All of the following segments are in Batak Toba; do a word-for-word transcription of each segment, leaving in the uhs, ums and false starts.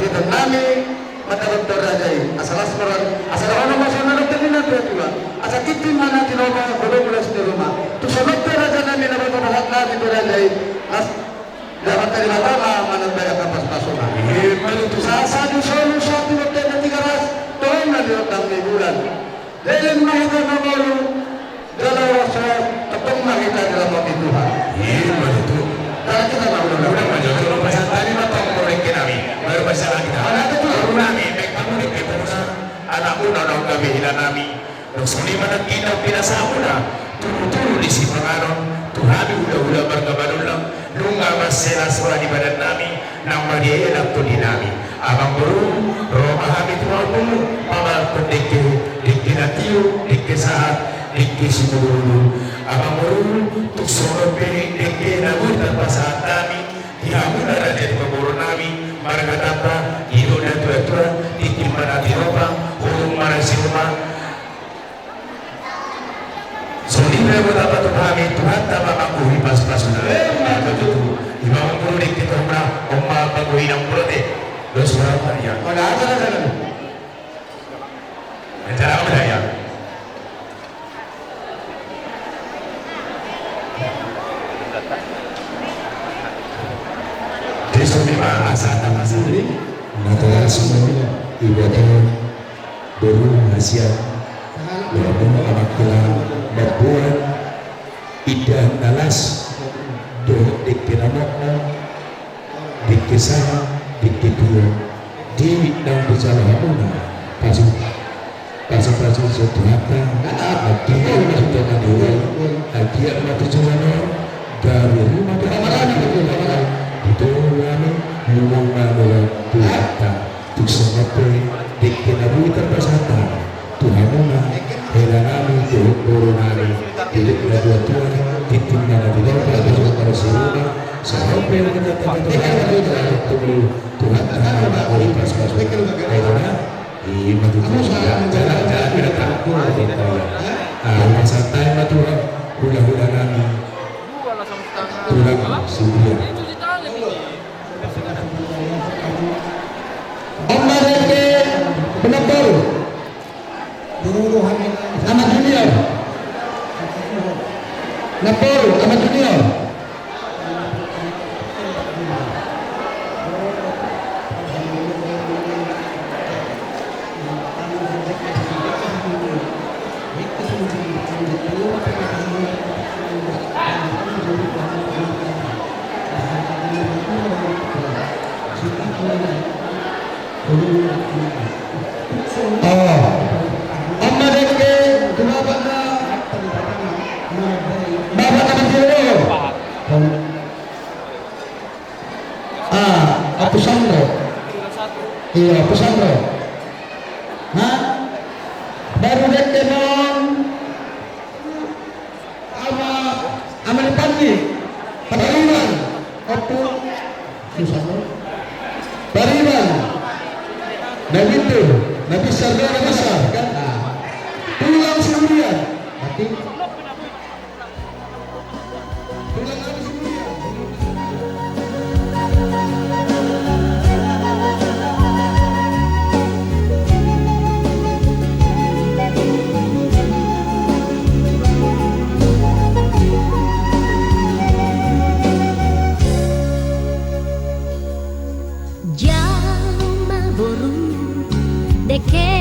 Nami, mata dokter raja i, asa las ma roha, asa dohonon ma songon na dohonon ni natuatua, asa tintin ma na tinopa, godang las ni ruma. Tung songon pe raja nami na manghatai nami tu raja i, las, dapat dari Debata ma manambai angka pasu-pasuna. Ima tutu. Sasadu solu satu dokter na tiga ras, tong na di rondang ni bulan. Leleng ma hita mangolu, jala horas-horas, tongtong ma hita diramoti Tuhan. Ima tutu. Jala hita mangolu. Mauliate ma jo, jolo pasahat hami ma tong boru dengke nami. Baru pasahat hita. Mauliate ma jo. Boru nami, baen hamu dengke, boru nami. Anakmuna naung gabe hela nami. Nunga songon i ma nangkin pinasahatmuna. Turu-turu di sipanganon. Tu hami hula-hula marga Manullang. Nunga mansai las roha ni badan nami, nang maria ia nang tondi nami. Amangboru, ro ma hami tu hamuna, pamalthon dengke, dengke na tio, dengke sahat, dengke simudurudur. Amangboru, tung songon pe dengke na boi tarpasahat hami, di hamuna raja ni pamoruon nami, marga Tampak, didok natuatua, tintin ma na tinopa, godang ma las ni ruma. Songon i ma boi tapatupa hami, Tuhanta ma manggohi pasu-pasuna. Ima tutu. Ima manggohi dengke tu hamuna, on ma panggohi na murah te. Dos ma hata ia. Mana hata na sana? Acara apa dah ia? Di sini ma asa tama sini. Natoras ma iboto. Boru hasian, boru amang hela mamboan indahan na las dohot dengke na mokmok, dengke sahat, dengke tio. Di naung dijalo hamuna pasu, pasu-pasu sian Tuhanta. Anggiat ma tu tonga ni ulaon, anggiat ma tu joloan on, gabe ruma dohot hata, di tolu hami, lumobi ma mula Tuhanta. Tung songon pe dengke na boi tarpasahat hami tu hamuna, hela nami dohot boru nami, didok natuatua, tintin ma na tinopa, godang ma las ni ruma. Songon pe na tinopa, Tuhanta ma manggohi pasu-pasu. Ima tutu. Jalan, jalan, jalan. Pasahat hami ma tu hula-hula nami, Tulang Sibulian. On ma dengke, Amat Junior. Amat Junior. Oh. On ma dengke tu bapak na, bapak na Martino. Ah, Apu Sandro. Iya, Apu Sandro. Hah? Baru dengke non. Ama, ama ni Panji. Pariban. Apu. Susah, no? Pariban. Na pintu. Na besar, na besar. Kan? Nah. Tulang Sibulian. Mati. Jalo ma boru dengke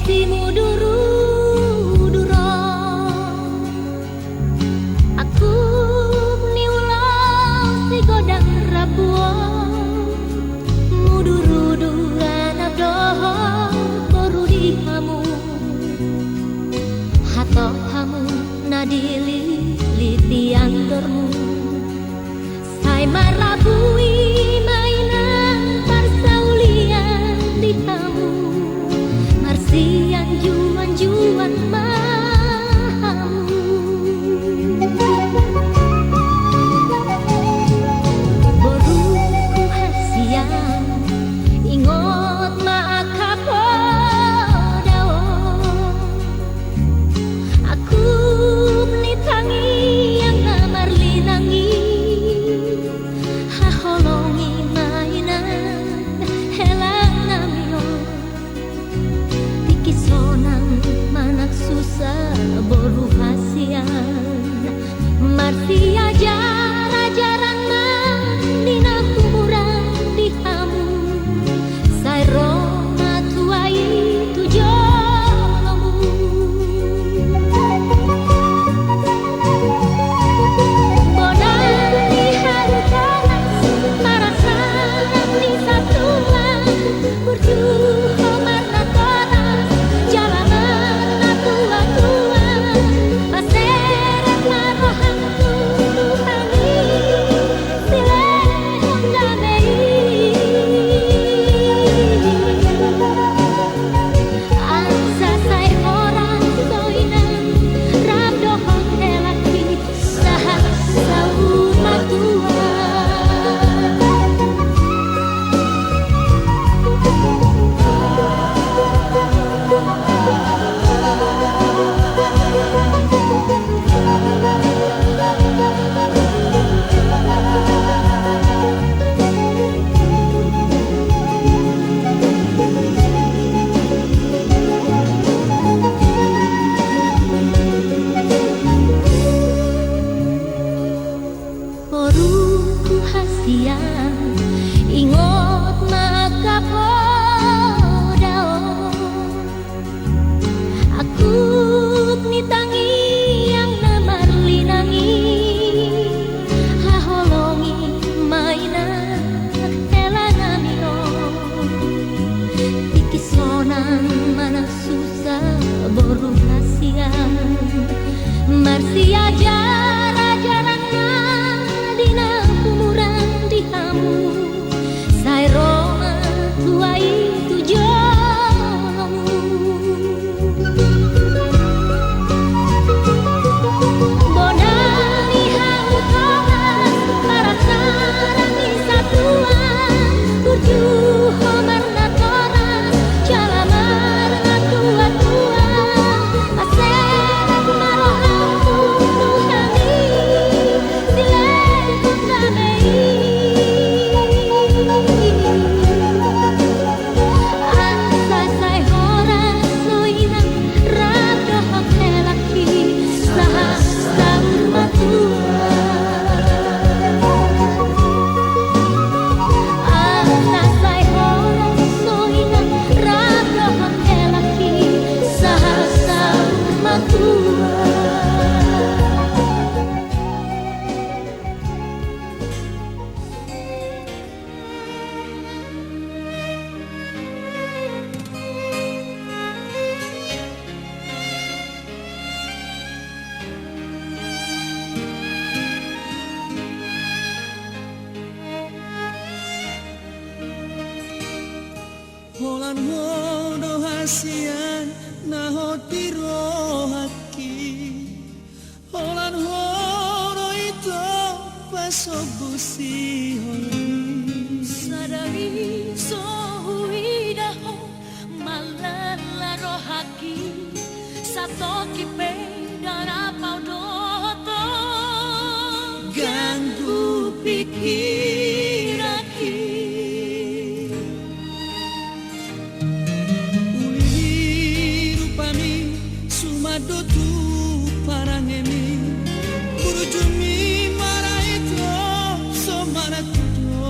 simudurudur on. Angkup ni ulaon sigodang rambu on, mudurudur anak dohot boru di hamu. Hatop hamu na dililiti andormu. Sai marabui ma inang parsaulian di hamu, marsianjuanjuan ma hamu. Boruku hasian, ingot ma angka poda on. Angkup ni tangiang na marlinang i, haholo Holan ho do hasian na hot di rohangki. Holan ho do ito pasombu sihol i. Sadari so huida ho, malala rohangki. Satongkin pe ndang rap au dohot ho, ganggu pingkiranki. Uli ni rupami suman do tu parangemi. Burju'mi marhite so manang tu do.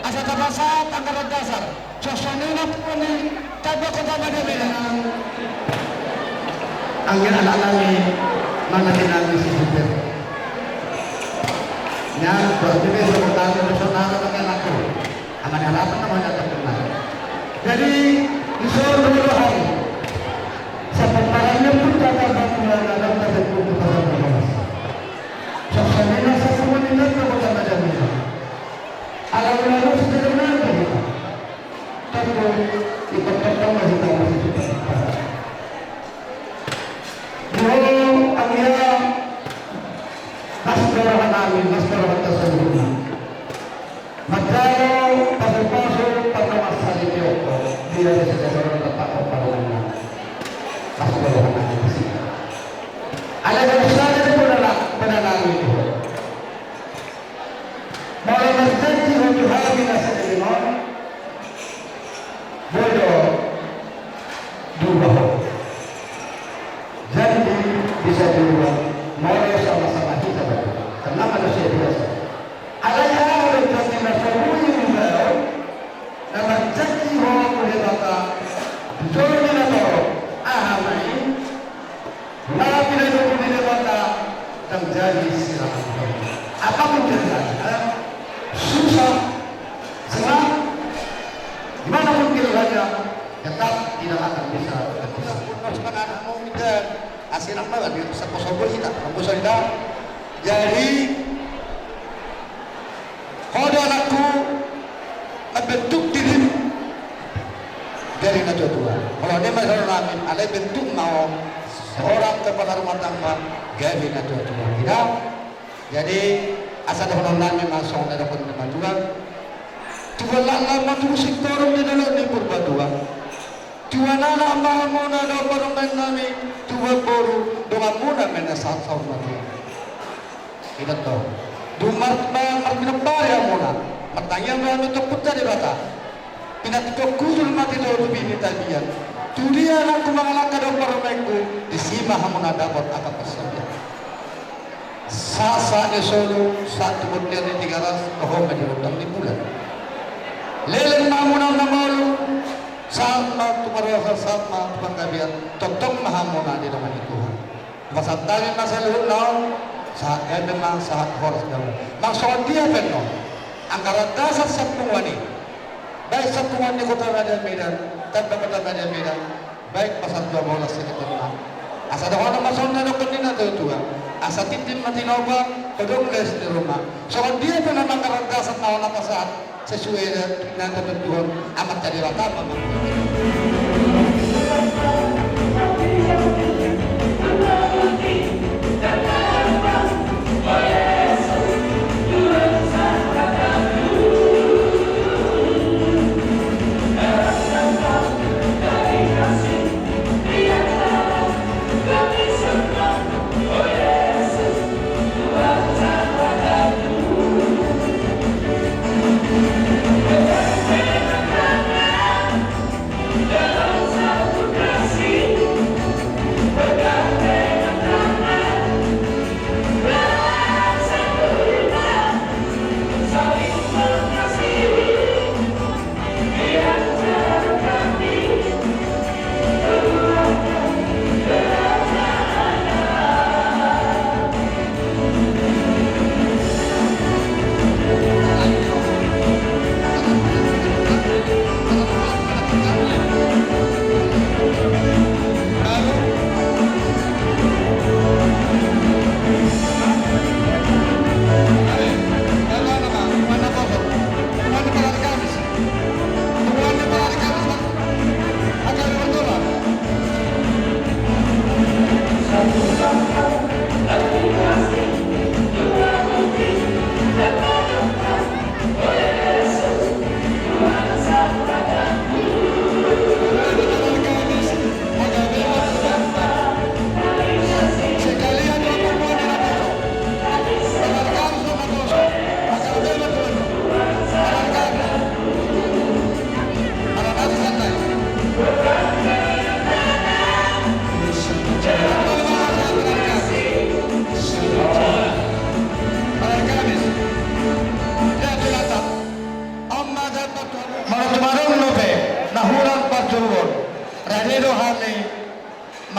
Asa tapasahat anggaran dasar. Songon i ma punguan ni Tamba Kota Madya Medan. Anggiat anak nami, manang inang nami si Super. Nya, berarti besok kota nami besok nara pakai anakku. Aman harapan namanya terkenal. Jadi, di Solo dulu hari. Sampai parahnya pun kata bang mulai dalam terbentuk di pasar Brebes. Songon i ma punguan ni Tamba Kota Madya Medan. Ala ulaon sederhana hita. Tentu ikut pertama hita masih cepat. Di hulu anggia mas doroha nami, mas doroha ta saluhutna. Manjalo pasu-pasu panggamas sari tioko, dia di sejajaran tempat pertarungan. Mas doroha nami di sini. Ala dari sana di mana, mana nami itu. Molo marjanji ho tu hami na saleleng on, boi do diubah ho. Janji bisa diubah, molo sama-sama hita berdua. Karena manusia biasa. Alai aha do janji na so boi diubah, na marjanji ho tu Debata, tu jolma na torop, aha ma i? Molo pinadoko ni Debata, ndang jadi sirang. Apapun terjadi, eh, susah, senang, gimana pun keluhannya, tetap tidak akan bisa terpisah. Harus mengatakan, oh, tidak. Asli nama lagi, seposo hita, seposo hita. Jadi, ho do anakku, membentuk dirimu dari natua-tua. Molo nian ma dohonon nami, alai bentuk ma ho seorang kepala rumah tangga gabe natua-tua. Tidak? Jadi, asa dohonon nami ma songon na didok ni natua-tua. Tubuan laklak ma tubu singkoru di dolok ni Purbatua. Tubuan anak ma hamuna dohot parumaen nami, tubuan boru donganmuna ma na sahat saur matua. Idatto. Dung mar-, mar-, marpinompar hamuna, martangiang ma hami tu Ompunta Debata. Pinantikhon hujur ma tito tu bini tabiat. Tu dia anakku mangalangka dohot parumaenku, disi ma hamuna dapot angka parsandian. Sahat-sahat ni solu, sahat tu bontean ni Tigaras, toho ma di rondang ni bulan. Leleng ma hamuna mangolu, sahat ma tu parhorasan, sahat ma tu panggabean, tongtong ma hamuna didongani Tuhan. Pasahat hami ma saluhutna on, sahat gabe ma, sahat horas gabe. Manang songon dia pe annon, anggaran dasar sian punguan i, baik sian punguan ni Kota Madya Medan, Tamba Kota Madya Medan, baik pasar dua bolas sian ituna. Asa dohonon ma songon na didok ni natua-tua. Asa tintin ma tinopa, godang les ni ruma. Songon dia pe annon anggaran dasar na hona pasahat. Sesuai dengan ketentuan amat jadi rata, Bapak.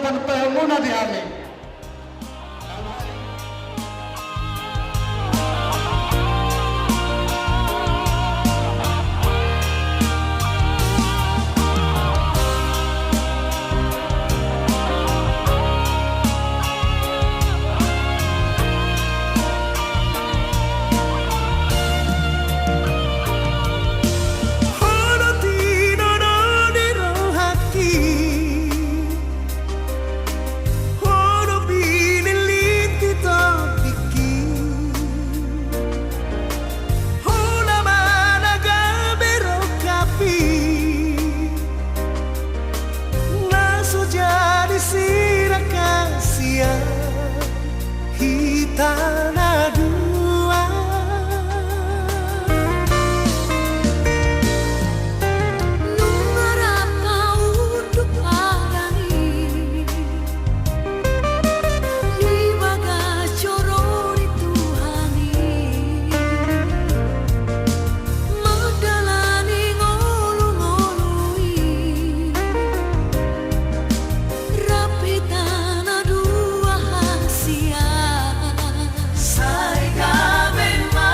pangidoan pahomuna di hami. Ho do tinodo ni rohangki, ho do pinillit ni tombingki. Ho nama na gabe rongkapmi, na so jadi sirangkap sian hita na dua. Nunga rap unduk arani di bagas joro ni Tuhan i, mandalani ngolungolu i, rap hita na dua hasian. Sai gabe ma.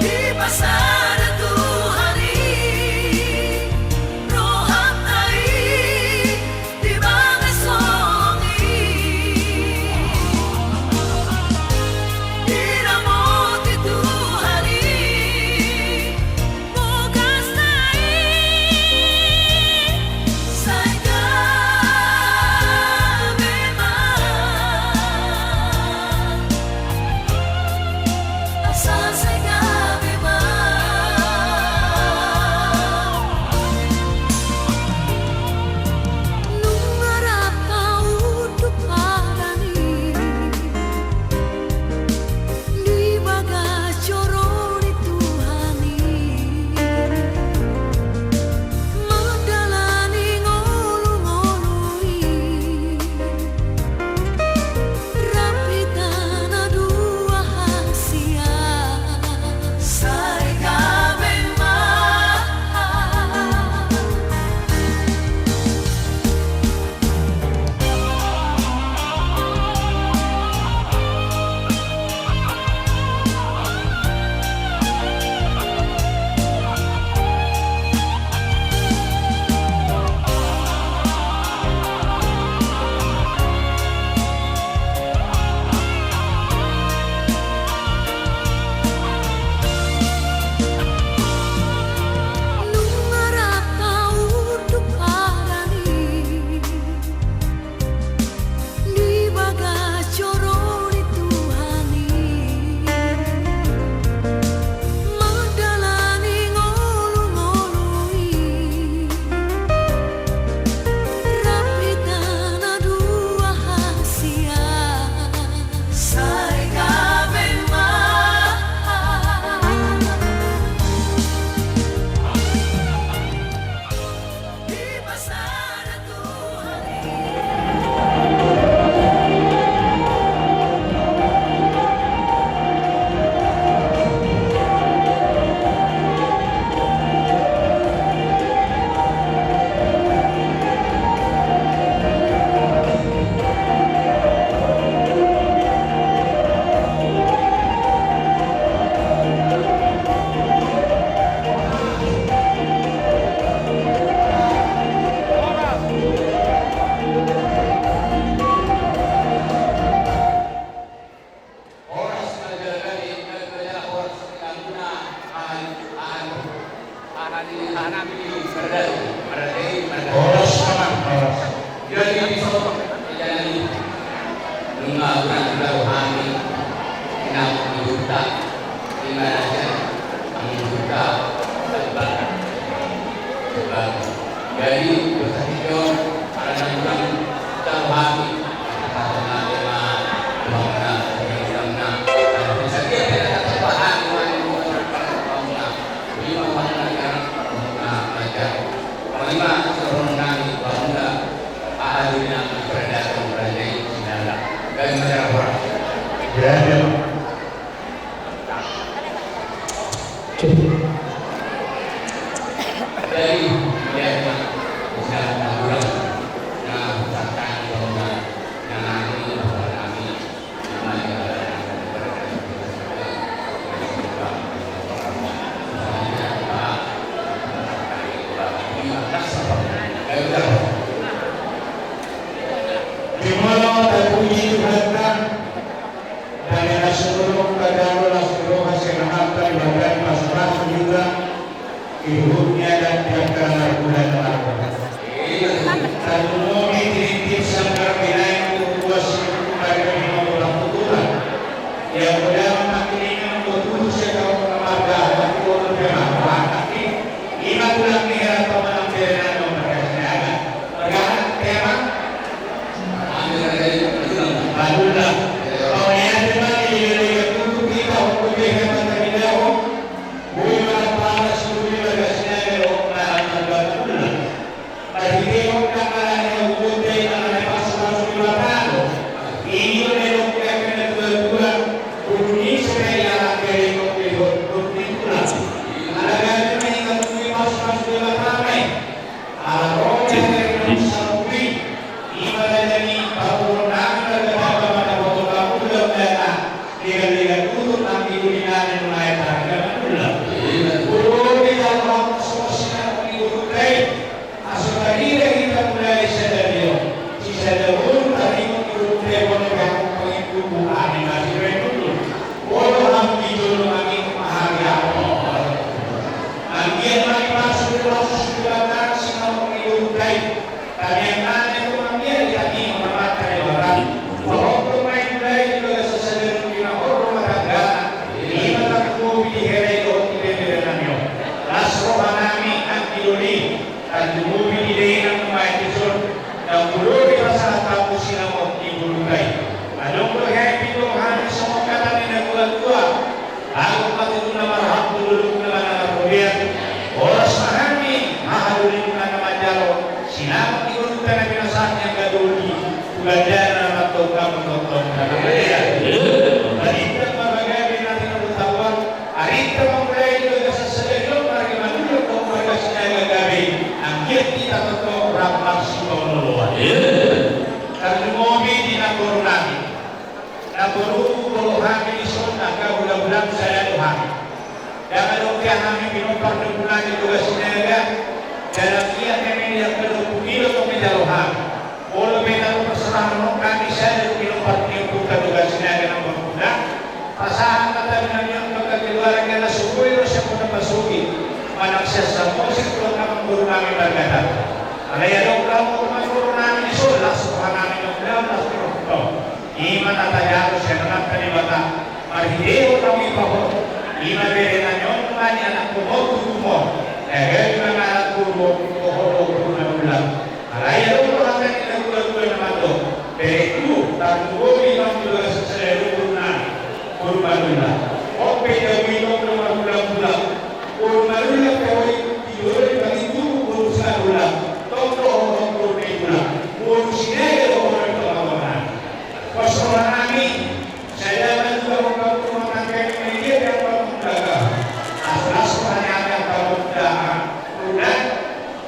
Dipasada Tuhan i rohanta i di bagas holong i. Diramoti Tuhan i. Di bagas joro ni Tuhan i, mandalani ngolungolu i, rap hita na dua hasian. Sai gabe ma. Nunga rap unduk arani di bagas joro ni Tuhan i, mandalani ngolungolu i, rap hita na dua hasian. Sai gabe ma. Horas ma jala gabe, gabe ma jala horas di hamuna, aha, aha, aha ni, aha nami, mardai, mardai, mardai. Horas ma, horas. Jadi, so, jadi, nunga hurang dao hami, inang, ibuta, ima na sian, amang ibuta, Bang. Jadi, dosa hidup, karena Tuhan, kita pahami, kita pahami, Tuhan, Tuhan, Tuhan, Di molo tapuji Tuhanta, dan yang syukur kepada Allah, syukur hasil amal dari badan masing-masing juga. Ibu-ibu dan tiap kali bulan Ramadan. Tarlumobi di tiap sanggar wilayah untuk puas pada lima orang putra. Yang muda memakai lima untuk tujuh sekawan keluarga, untuk jamaah, lima tulang ni hera pamanang berenan memperkasih anak. Perkara tema. Alhamdulillah. Kau lihat memang di Liga Tujuh kita hukum dia yang terlebih dahulu. Boi ma na palas, boi ma na sinaga, dohot na marbatulna. Marhite on na ngalani na bubut, na ngalani pasupasu ni Debata do. Ini on na didok ni na tuatua, bulu ni sere i ala gare on dohot bulu ni tulang. Ala gare ma i na bulu ni pasupasu ni Debata ma i. Ala ro ni hata ni na salpu i, ima raja ni parboruon nami, marga Damba, manaboto pamula-ula na legan-legan tutu, nang di uli nami nunga eta raja manula. Bolo di dalam waktu sosi na di bulu tai, aso tadi dari kita mulai sadari on. Sisada bulu tadi mau di bulu tai, bolo yang pengen tubuh ani masih renung. Bolo hamu di jolo nami mahari apa. Anggiat ma i pasu di pasu sudah datang, sinamot ni bulu tai. Tamiang nami tu manggiat di hami mamata di barang. Bahwa tu main mulai di bagasan sadari di nahor rumah tangga. Ima tarlumobi di hera i dohot di bere nami on. Las roha nami nang di doli. Tarlumobi di dainang main di son. Nang bulu di pasahat hamu sinamot ni bulu tai. Adong do hea i pidong hami songon hata ni na tuatua. Agung ma tutu na marhak tu dolok na marrobean. Horas ma hami, haha dolok na manjalo. Sinamot ni godut na pinasahat ni angka doli. Tu gandana na mantong hamu tongtong na marrobean. Barita ma gabe na tinadok tabuan. Arita ma mulai di bagasan sadari on marga Manulak dohot marga Sinaga gabe. Anggiat hita tongtong rap marsipaolo-oloan. Tarlumobi di namboru nami. Namboru, bolo hami di son angka hula-hula sada do hami. Ndang adong hea hami pinompar ni ompu nami Toga Sinaga. Dalam ia hami di angka ompu i do tong dijalo hami. Molo pe na ro parserahan on hami sada do pinompar ni ompunta Toga Sinaga namboru. Pasahat ma hami on tu angka keluarga na so boi ro sian bona pasogit. Manang sian Samosir tu angka namboru nami marga Damba. Alai adong ramu namboru nami di son, las roha nami nang ulaon las roha. Ima na tajalo sian Amanta Debata, marhitehon na huipa ho, ima bere nami on nunga nianakhon ho tu tubu on, na gabe mangalap boru on, dohot boru Manulak. Alai adong do hata ni na tuatua na mandok, bere tu, tarlumobi ma di bagasan sadari on boru nami, boru Manulak. On pe jabu i tong do marhulahula, boru Manulak pe ho i, di jolo i bagi tubu boru Sinadula, tong do ho boru Nainggolan, boru Sinaga do ho boru Panggabean. Pos roha nami, sada ma juga mangkabutuhon angka i media dan panggabean. Las roha ni angka panggabean. Udah,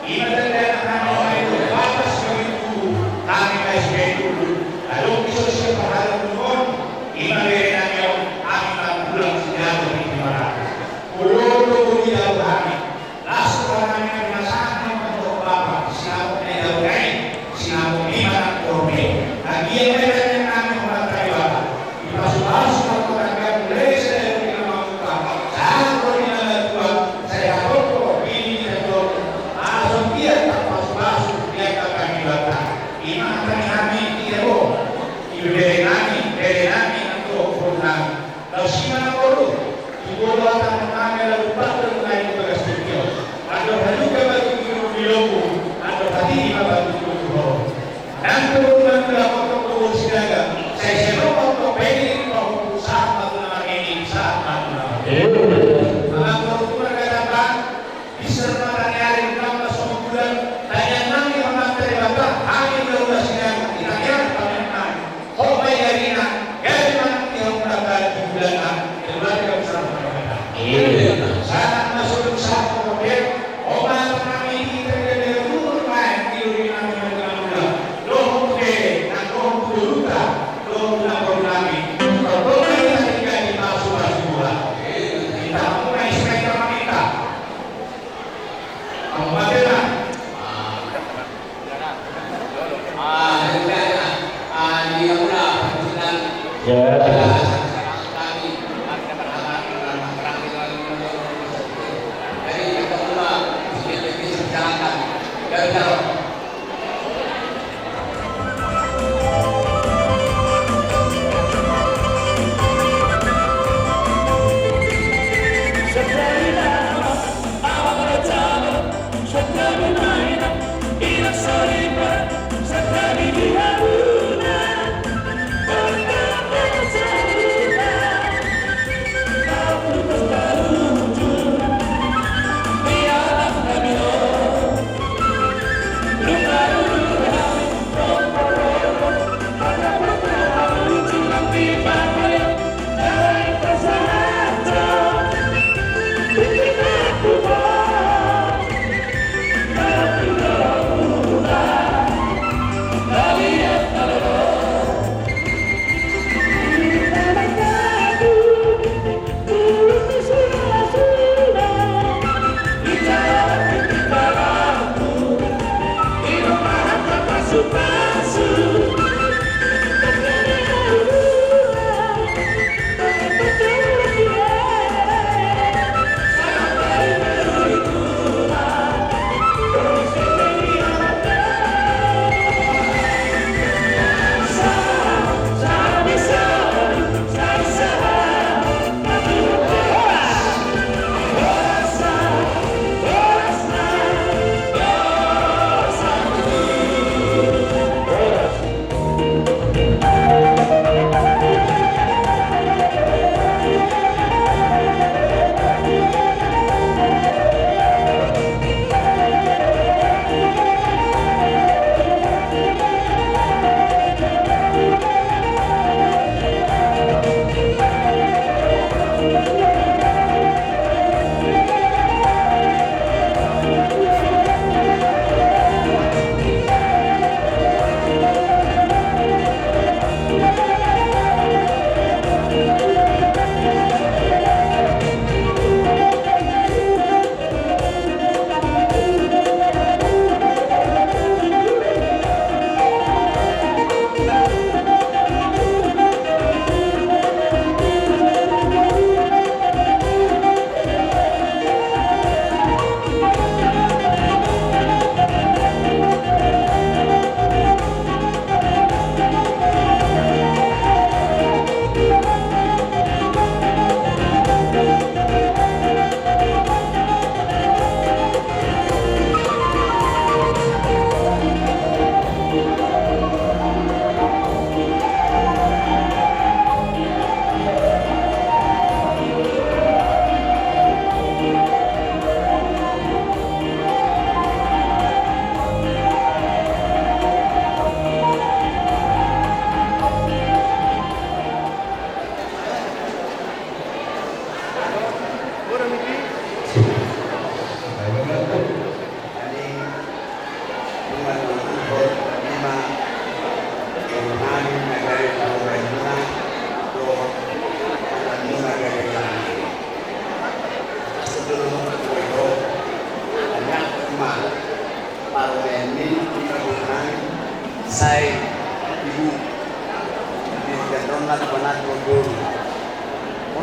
ima tanda na hami ma i do batas begitu, hami ma S P dulu. Adong di son sian parhalado on, ima bere nami on, hami ma tulang sijalo di Timor. Olo do boi dijalo hami. Las roha nami na pinasahat ni amang dohot bapa, sinamot na dijalo nai, sinamot ni manang torbe. Anggiat ma i raja nami Amanta Debata. Dipasupasu ma tu angka mulai sadari on di na mamungka, sahat ro di na matua, sai hatop do bini ni hatop. Asa dia tarpasupasu di angka panggabean. Ima hata ni hami di ho, di bere nami, bere nami nang dohot boru nami. Laos ima na boru, tu boru hata nami lalu batu ngai tu bagas tingki on. Andor haluka batu tu lombu, andor hatiti ma batu tu horong. Nang tu boru nami laho tu boru Sinaga, sai seno ma tu bere ni pahompu sahat ma tu na marnini, sahat ma tu na marnini. Amang boru tu marga Damba, Binsar ma tani ari, unang ma songon bulan, tangiang nami Amanta Debata, hami hula-hula Sinaga, di tangiang nami, hot ma i arina, gabe manang di hau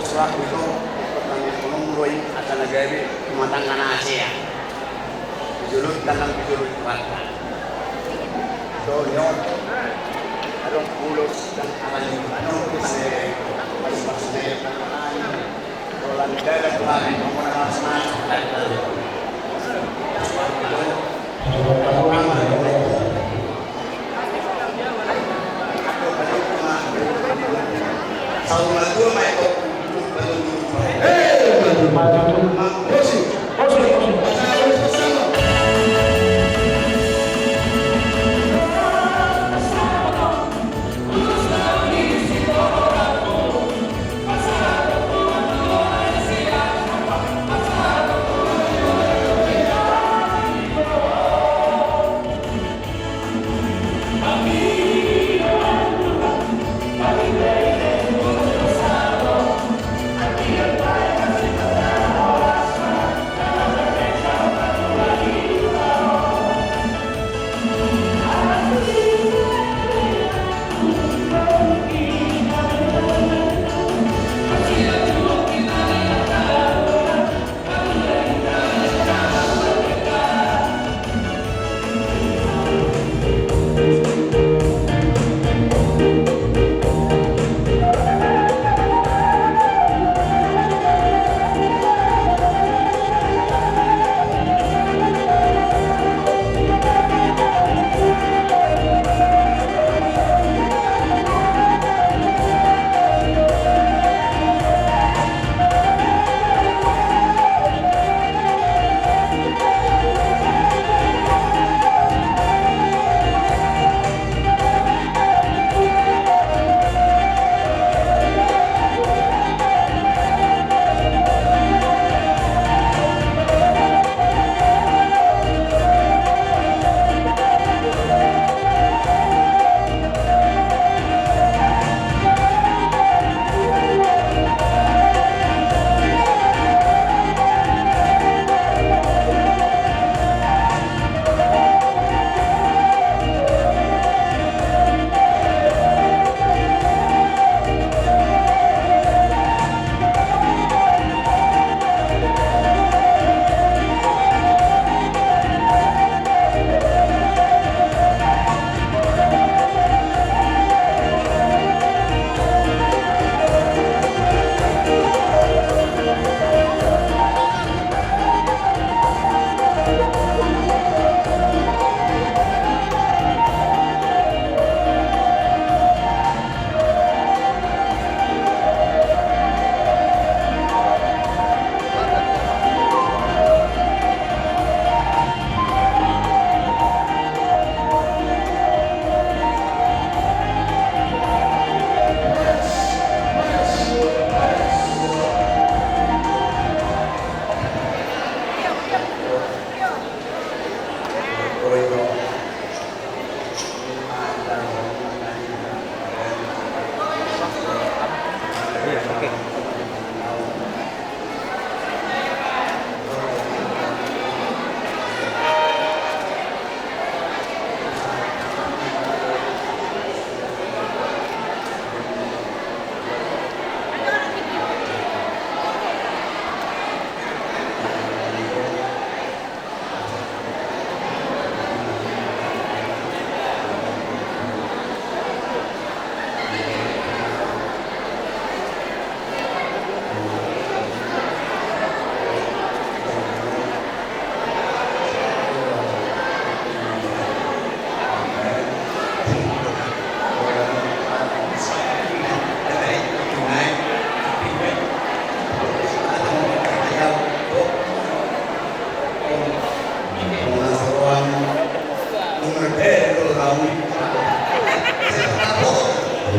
Surat itu pertanyaan ekonomi, asa na gabe rumah tangga na asea. Dijuluk tangan, dijuluk rata. Ito, nyo, adong ulos dan alani, adong ulos ne, pas-pas ne, alani. Kalau tidak ada Tuhan, kamu nak senang.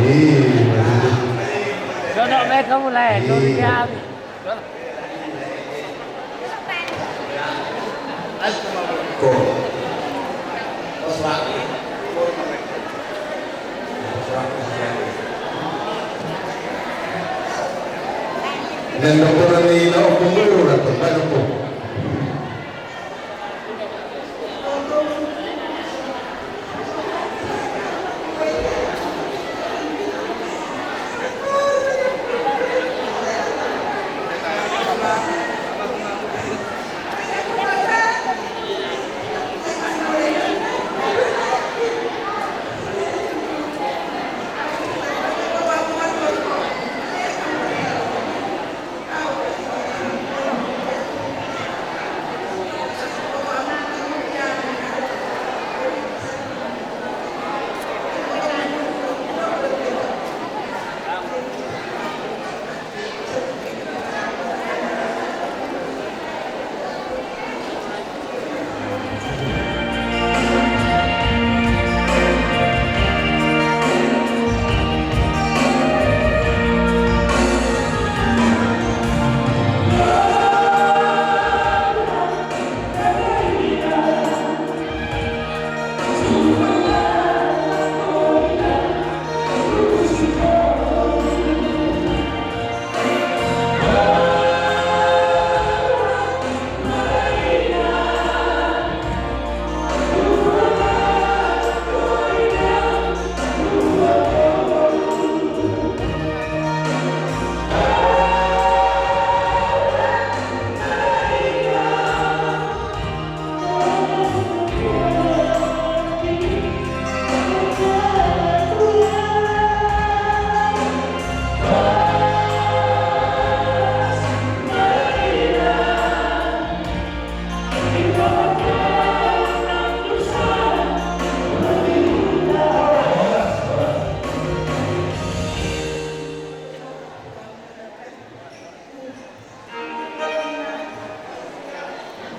Iya. Dodok bae hamu lae, dodok di hami. Nang dokter ni na ompung mulu na tumpah dokter.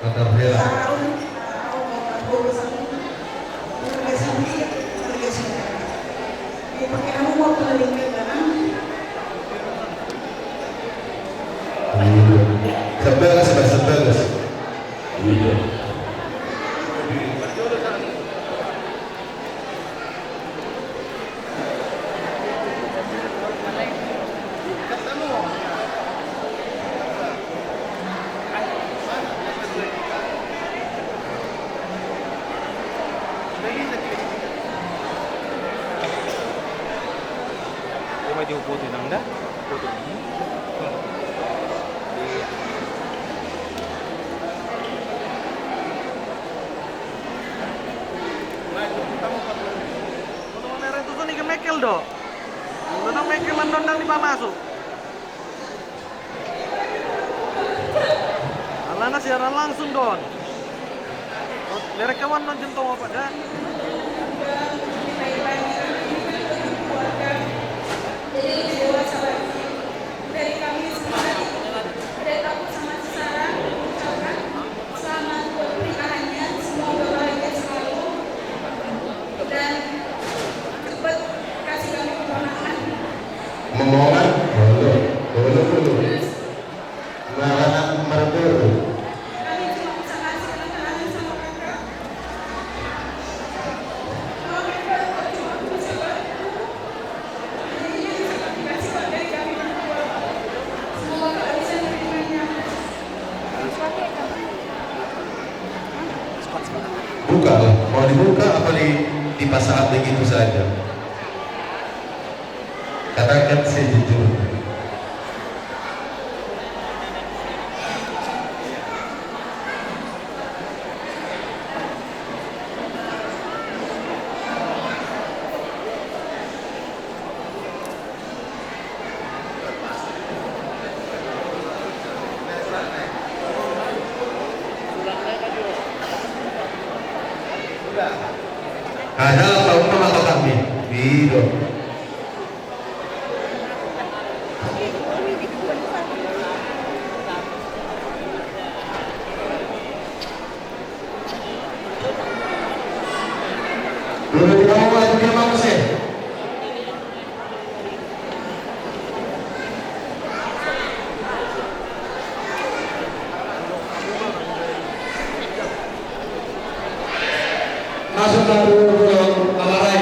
Patar hela. Sebagas, Pak, sebagas. Coba diuputi nang da. Uputi. Iya. Untuk pameran tutu ni ke Mekel do. Untuk nang Mekel mandondang di pamasuk. Alana siaran langsung don. Mereka wan non jentong apa dah? Dari kami semua, dari aku sama Sarah mengucapkan selamat buat pernikahannya, semoga bahagia selalu dan cepat kasih kami keponakan. Memohon, boleh, boleh, boleh. Terus, Marana, marana. Kami cuma bisa kasih keterangan sama kakak. Buka lah, mau dibuka apa di, dipasahat begitu saja? Katakan sejujurnya. Ada apa, apa, apa kami? Gitu. Masuk na tu Pamarai.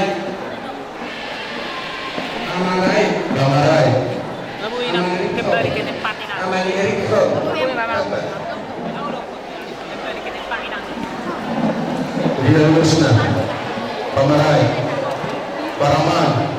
Pamarai. Pamarai. Kamu inang kembali ke tempat, inang. Pamarai. Kamu inang. Dia lurusna. Pamarai. Paraman.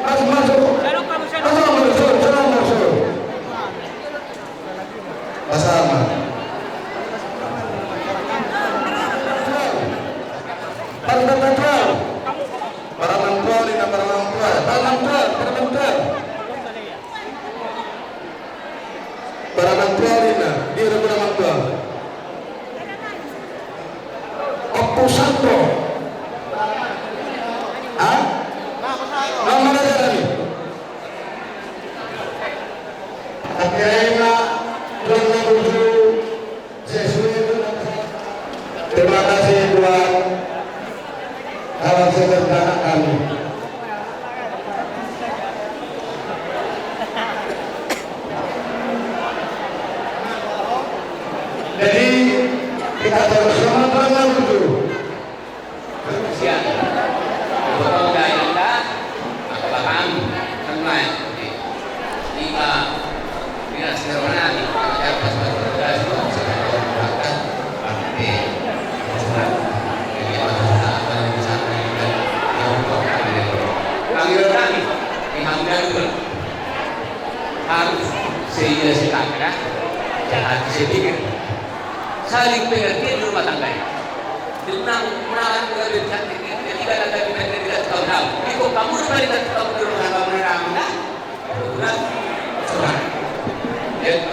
Masuk, masuk. Masuk, masuk, masuk, masuk. Pasahat ma. Paramantual. Paramantual, inna, paramantual. Paramantual, paramantual. Paramantual, inna. Dia udah paramantual. Ompu Santo. Hah? Nama raja tadi. Tapi akhirnya, Tuhan Yesus. Terima kasih buat kawan sekerja kami. Jadi, kita terus sama-sama dulu. Siap. Betul, dah, Indah. Apa paham? Tenang. Lima. Dinas Kehormatan. Siapa sebagai tugas? Siapa yang berangkat? Sehingga si kakak, jangan disepikir. Saling pengertian di rumah tangga ini. Tenang, menahan, mengambil cantik, ketika ada kami pengen tidak tahu, tahu. Ikut kamu, depan tidak tahu, di rumah tangga, menahan, nah. Kurang, kurang. Ya.